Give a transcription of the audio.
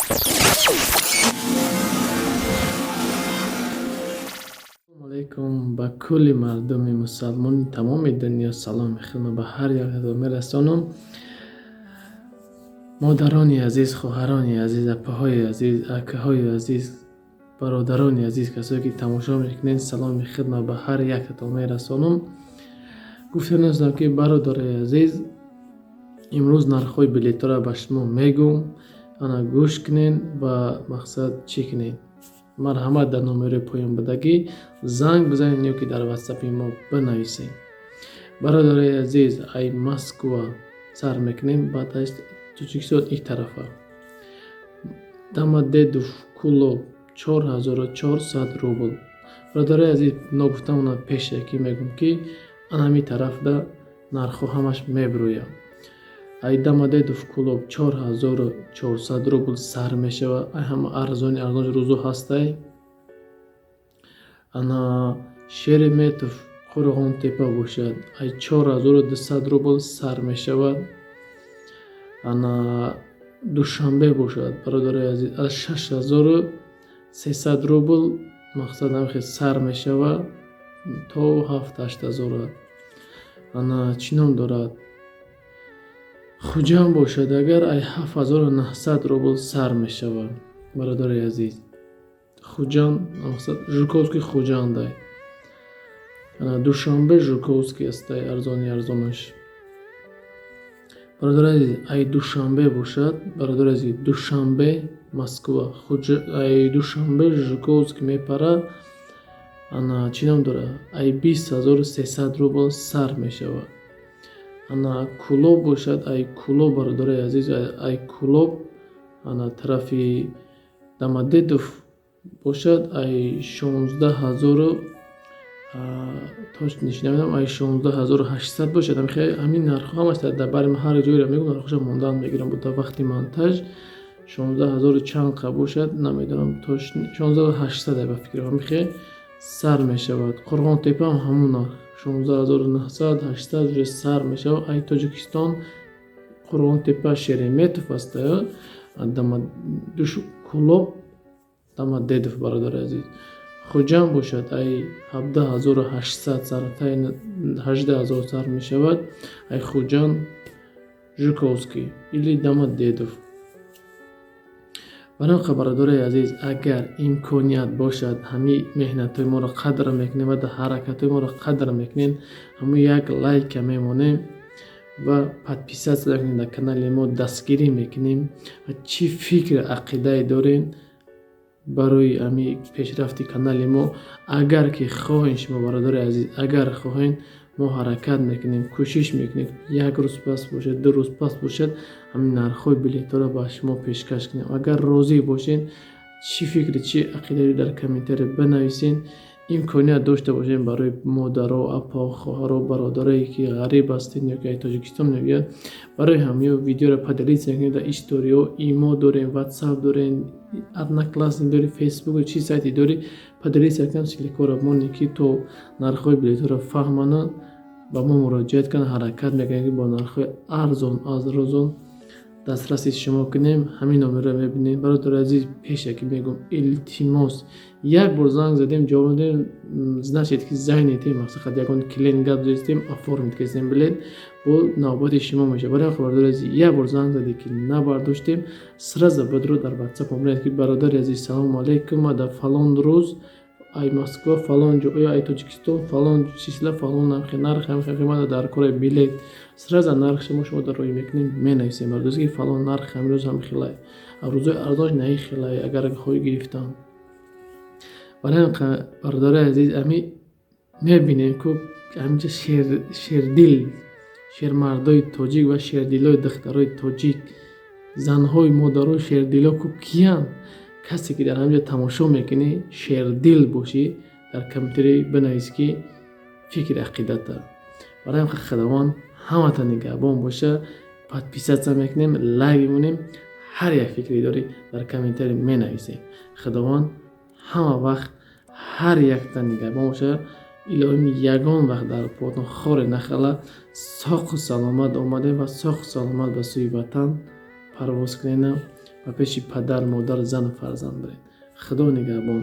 Салому алейкум ба кулли мардуми мусалмони тамоми дунё. Саломи худро ба ҳар якатон мерасонам. Модарони азиз, хоҳарони азиз, апаҳои азиз, акаҳои азиз, бародарони азиз, касое ки тамошо мекунед, саломи худро ба ҳар якатон мерасонам. Гуфта нестам, ки бародарои азиз, имрӯз нархҳои билетҳоро ба шумо мегӯм. Ана гӯш кунед ва мақсад чӣ кунед. Марҳамат, дар номерои поёнбудагӣ занг бизанед ё ки дар ватсапи мо бинависед. Бародарои азиз, ай Москва сар мекунем, баъд аз Тоҷикистон ин тарафа. Домодедово, Кӯлоб 4400 рубл. Бародарои азиз, ногуфтамона пешакӣ мегӯм, ки ана ҳамин тарафда нархҳо ҳамаш мебурӯяд. Ай Домодедово, Кӯлоб 4400 рубл сар мешавад. Ай ҳама арзони арзон рӯзо ҳастай. Ана Шереметьево, Қурғонтепа бошад, ай 4200 рубл сар мешавад. Ана Душанбе бошад, бародарои азиз, аз 6300 рубл мақсад ҳамихел сар мешавад то 7-8 ҳазор. Ана чӣ ном дорад, Хуҷанд бошад агар, ай 7900 рубл сар мешавад. Бародарои азиз, Хуҷанд мақсад Жуковский Хуҷандай. Ана Душанбе Жуковский астай арзони арзонаш. Бародари азиз, ай Душанбе бошад, бародари азиз, Душанбе Москва, ай Душанбе Жуковский мепарад. Ана чӣ ном дорад, ай 20 300 рубл сар мешавад. Ана Кӯлоб бошад, ай Кӯлоб, бародарои азиз, ай Кӯлоб ана тарафи Домодедово бошад, ай 16 ҳазору, точно намедонам, ай 16 800 бошад. Ҳамин нархҳо ҳамаш дар бари ман, ҳар ҷойро мегӯм, нархҳоша мондан мегирам. Бо вақти монтаж 16 ҳазору чанд қа бошад, намедонам точно, 16 800 ба фикрам, ҳамихел сар мешавад. Қурғонтепаам ҳамун нарх, 16 900, 800 уже сар мешавад. Ай Тоҷикистон Қурғонтепа, Шереметьево астаю Кӯлоб, Домодедово. Бародари азиз, Хуҷанд бошад, ай 17 800 сар, 18 000 сар мешавад. Ай Хуҷанд Жуковский или Домодедово. Барои бародарои азиз, агар имконият бошад, ҳамин меҳнатҳои моро қадр мекунем ва ҳаракатҳои моро қадр мекунем, ҳамун як лайка мемонем ва подписаться мекунем, дар канали мо дастгирӣ мекунем. Ва чӣ фикр ақидае дорем барои ҳамин пешрафти канали мо, агар ки хоҳем, шумо, бародари азиз, агар хоҳем, мо ҳаракат мекунем, кӯшиш мекунем, як рӯз пас бошад, 2 рӯз пас бошад, ҳамин нархҳои билетҳоро ба шумо пешкаш кунем. Агар розӣ бошед, чӣ фикри, чӣ ақидае дар комментария бинависед. Имконият дошта бошем, барои модаро, апо, хоҳаро, бародарое ки ғариб ҳастед ё ки аз Тоҷикистон меояд, барои ҳамё видеоро поделиться мекунем дар историҳо. Имо дорем, Ватсап дорем, Одноклассник дорем, Фейсбук, чӣ сайте дорӣ, поделиться кунем, ссылкаро монем, ки то нархҳои билетҳоро фаҳмананд, ба мо муроҷиат кунанд. Ҳаракат мекунем, ки бо нархҳои арзон арзон дастраси шумо кунем. Ҳамин номерро мебинем. Бародари азиз, пешакӣ мегӯм, илтимос, як бор занг задем, ҷавоб надодем, значит ки занятем, мақсад ягон клиент гап задистем, оформить кардем билет, бо навбати шумо мешавад. Барои ҳам, бародари азиз, як бор занг задем, ки набардоштем, сразу бодро дар Ватсап омадем, ки бародари азиз, салому алейкум, ма дар фалон рӯз ай Москва фалон ҷо ё ай Тоҷикистон фалон числа фалон нархи нарх ҳамихел дар кори билет. Сразу нарх шумо дар рӯй мекунем, менависем, бародари, ки фалон нарх ҳамин рӯз ҳамихелай, рӯзои арзонаш наихелай, агар хоҳӣ гирифтан. Барои ҳам, бародарои азиз, ами мебинем, ку ҳаминҷа шердил, шермардои тоҷик ва шердилои духтарои тоҷик, занҳои модарои шердило ку киянд? Касе ки дар ҳаминҷо тамошо мекунӣ, шердил бошӣ, дар комментарий бинавис, ки фикри ақидата. Барои ҳам Худованд ҳамата нигаҳбон боша. Подписаться мекунем, лайк мемонем, ҳар як фикре дорӣ, дар комментарий менависем. Худованд ҳама вақт ҳар якта нигаҳбон боша. Илоҳим, ягон вақт дар поятон хоре нахала. Соқу саломат омадем ва соқу саломат ба сӯи ватан парвоз кунем. Ба пеши падар, модар, зану фарзанд биред. Худо нигаҳбон.